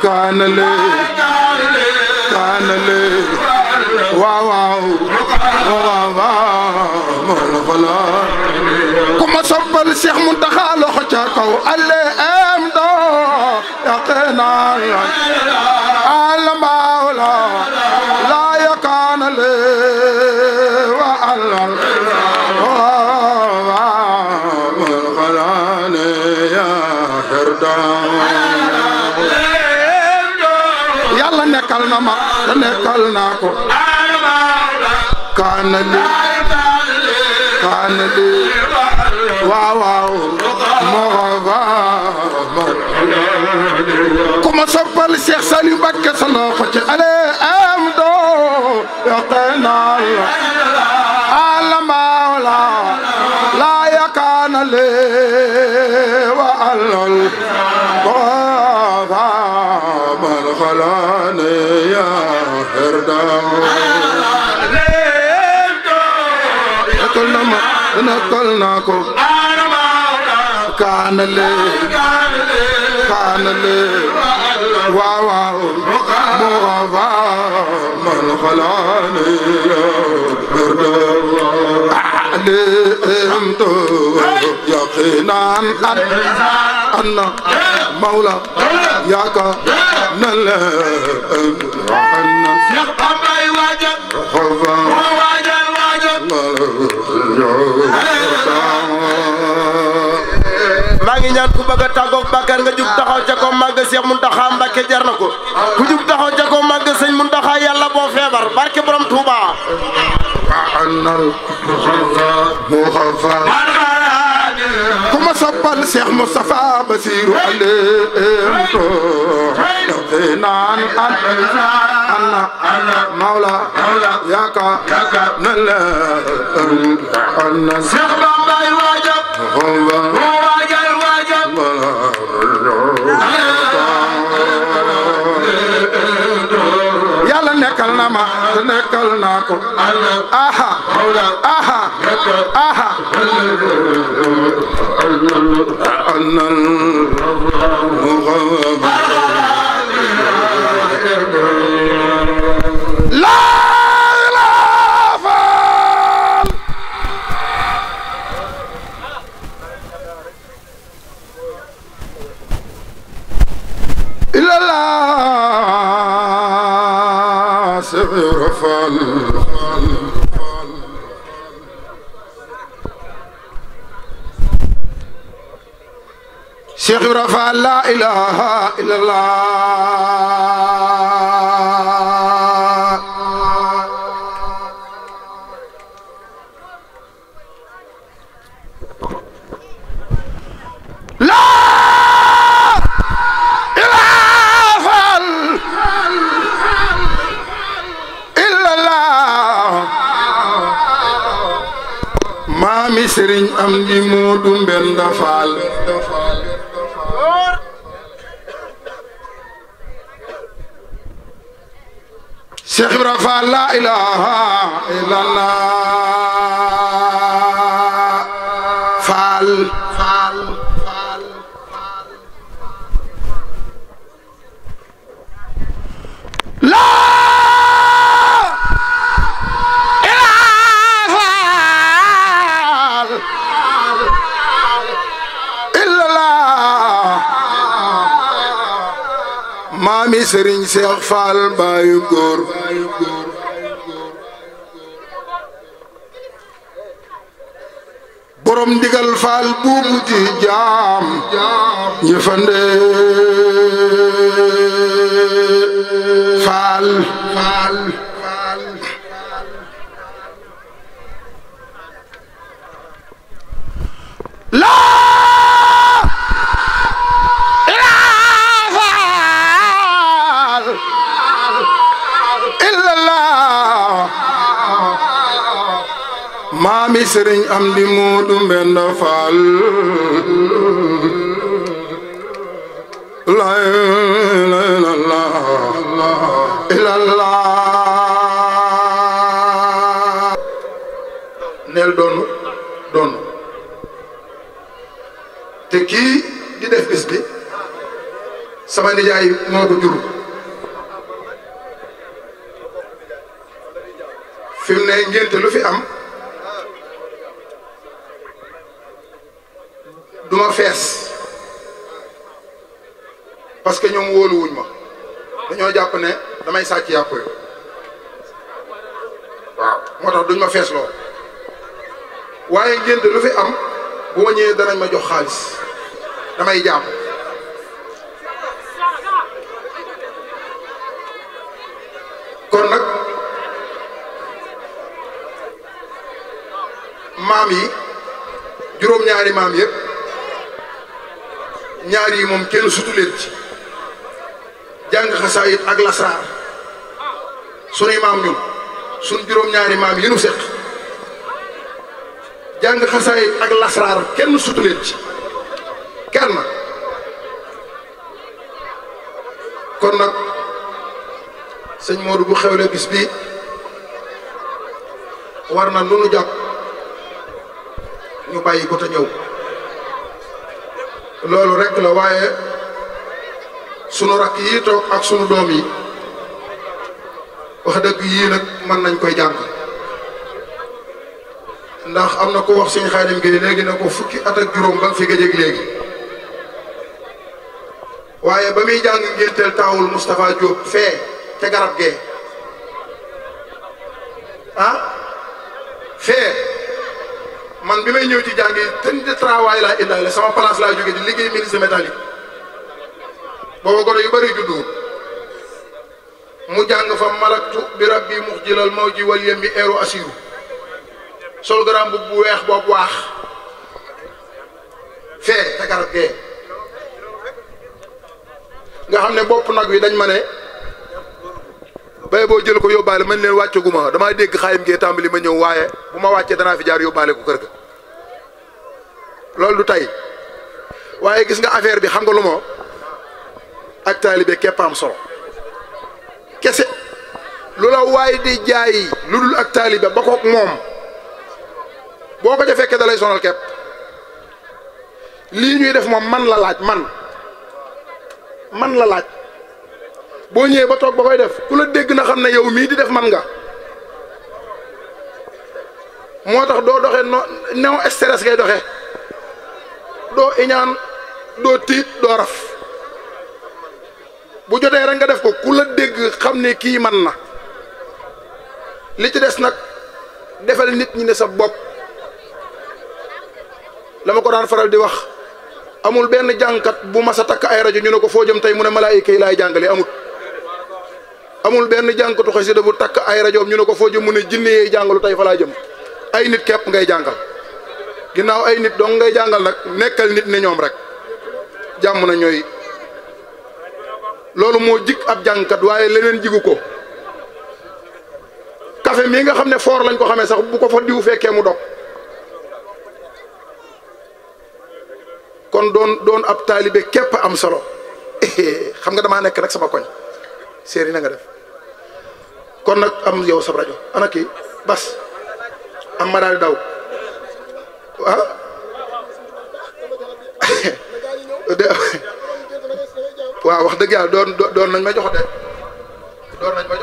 كان لي واو واو كما صبر الشيخ منتخى لخجاكو اللي امدو يقينا المولى لا يكان لي وعلى يا يلا نكلنا ما نكلنا كو كان لي واو واو كما صبر الشيخ سالم بكر صلى عليه امدو يقينا المولى لا يكان لي وعلى من خلاني يا هردان نقلناكم كان لي واو واو مغفى من خلاني يا هردان علمت يقينا أن مولى ياك نلا يقبل وجد maa ngi ñaan ku bëgg a tàggoog Bakar nga jug taxaw ca ko màgg Cheikh Mountakha Mbacké jar na ko ku jug taxaw ca ko màgg sëñ Mountakha yàlla boo feebar barke borom Touba annal muxafa kuma soppal Cheikh Moustapha Bassirou alemto naan anna mawla yaka nala anna Cheikh Bambay wajab yàlla nekkal na ma te nekkal naa ko aha aha aha annal la Cheikh Ibra Fall la ilaha illallah la ilaha illallah Mami Serigne Amdi Modou Mbenda Fall Cheikh Ibra Fall la ilaha illallah Fall la ilaha illallah Mami Serigne Cheikh Fall bayu góor borom ndigal Fall buubu ji jaam ñi fande Fall la Mami Serigne Amdi Modou Mbenda Fall la ilaha illallah neel doon te kii di def bis bi sama nijaay moo ko jur fi mu ne ngénte lu fi am duma fees parce que ñoom wóoluwuñ ma dañoo jàpp ne damay sàcc yàpp waaw moo tax duñ ma fees loo waaye ngénte lu fi am bu ma ñëwee danañ ma jox xaalis damay jàpp kon nag maam yi juróom-ñaari maam yëpp ñaar yi moom kenn sutu leen ci jàng xasaayit ak lasraar sunuy maam ñun sun juróom-ñaari maam yi nu seq jàng xasaayit ak lasraar kenn sutu leen ci kenn kon nag sëñ Modou bu xewle bis bi war na lu nu jàpp ñu bàyyi ko te ñëw loolu rek la waaye sunu rakk yi toog ak sunu doom yi wax dëgg yii nag mën nañ koy jàng ndax am na ko wax sëñ Xaadim Gueye léegi ne ko fukki at ak juróom ba fi gëjëg léegi waaye ba muy jàng ngénteel taawul Moustapha Diop fee ca garab gee fee man bi may ñëw ci jàng yi tenue de travail laa indaale sama place laa jóge di liggéey ministre métallique booba gone yu bëri juddu mu jàng fa malaktu bi rabbi muxjilal mawji wal yem bi eero asiru sol garam bu weex boobu waax fee ca garab gee nga xam ne bopp nag wi dañ ma ne bay boo jël ko yóbbaale man leen wàccaguma damaa dégg xaayim ngee tàmbali ma ñëw waaye bu ma wàccee danaa fi jaar yóbbaale ko kër ga loolu du tey waaye gis nga affaire bi xam nga lu moo ak taalibe képp am solo kese lu la waaye di jaay lu dul ak taalibe ba kook moom boo ko ca fekkee da lay sonal képp lii ñuy def moom man la laaj man la laaj boo ñëwee ba toog ba koy def ku la dégg na xam ne yow mii di def man nga moo tax doo doxe non stress ngay doxe doo iñaan doo tiit doo raf bu jotee rek nga def ko ku la dégg xam ne kii man na li ci des nag defal nit ñi ne sa bopp la ma ko daan faral di wax amul benn jàngkat bu mas a takk ay rajo ñu ne ko foo jëm tey mu ne malaayika yi laay jàngale amul benn jàngkatu xasida bu takk ay rajoom ñu ne ko foo jëm mu ne jinne yi jàngalu tey fa laa jëm ay nit képp ngay jàngal ginnaaw ay nit dong ngay jàngal nag nekkal nit ne ñoom rek jàmm na ñooy loolu moo jik ab jàngkat waaye leneen jigu ko café mii nga xam ne foor lañ ko xamee sax bu ko fa diw fekkee mu dog kon doon ab taalibe képp am solo xam nga damaa nekk nag sama koñ séeri na nga def kon nag am yow sab rajo ana kii bas am ma daal daw waaw wax dëgg yàlla doon nañ ma jox de doon nañ ma